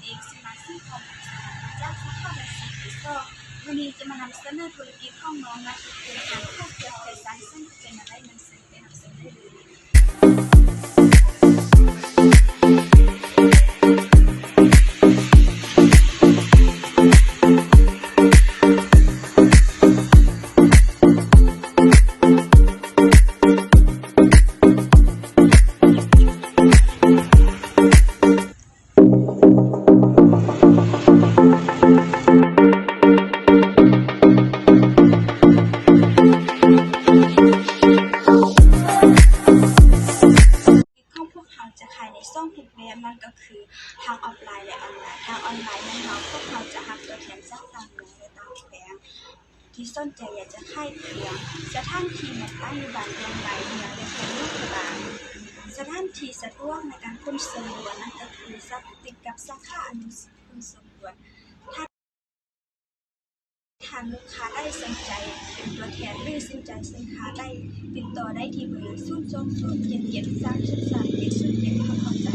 ເອງ ສະມາຊິກຂອງບໍລິສັດຈາກສາຂາບັນຊີເອສອງ. ມື້ນີ້ຈະມານຳສະເໜີທຸລະກິດຂອງນ້ອງ ນັ້ນກໍຄືຮ້ານຂາຍເຄື່ອງແຟຊັນ ເຊິ່ງເປັນອາໄຫຼ່ ນຳເຊີນໄປຮັບຊົມໄດ້ເລີຍ. ຂອງພວກເຮົາຈະຂາຍໃນສອງຮູບແບບ ນັ້ນກໍຄືທາງອອຟລາຍ ແລະ ອອນລາຍ. ທາງອອນລາຍແມ່ນເຮົາ ພວກເຮົາຈະຮັບຕົວແທນຈາກຕ່າງເມືອງ ແລະ ຕ່າງແຂວງ ທີ່ສົນໃຈຢາກຈະຂາຍເຄື່ອງ. ສະຖານທີ່ແມ່ນຕັ້ງຢູ່ບ້ານດວງໃບ ເມືອງເລັກ ແຂວງຫຼວງພະບາງ. ສະຖານທີ່ສະດວກໃນການຂົນສົ່ງດ່ວນ ນັ້ນກໍຄືສະ ຕິດກັບສາຂາອຳນວຍ ຂົນສົ່ງດ່ວນ. ຖ້າທ່ານລູກຄ້າໃດສົນໃຈເປັນຕົວແທນ ຫຼື ສົນໃຈສິນຄ້າໃດ, ຕິດຕໍ່ໄດ້ທີ່ເບີ ສູນສອງສູນ ເຈັດເຈັດສາມ ສາມເຈັດ ສູນເຈັດ. ຂໍຂອບໃຈ.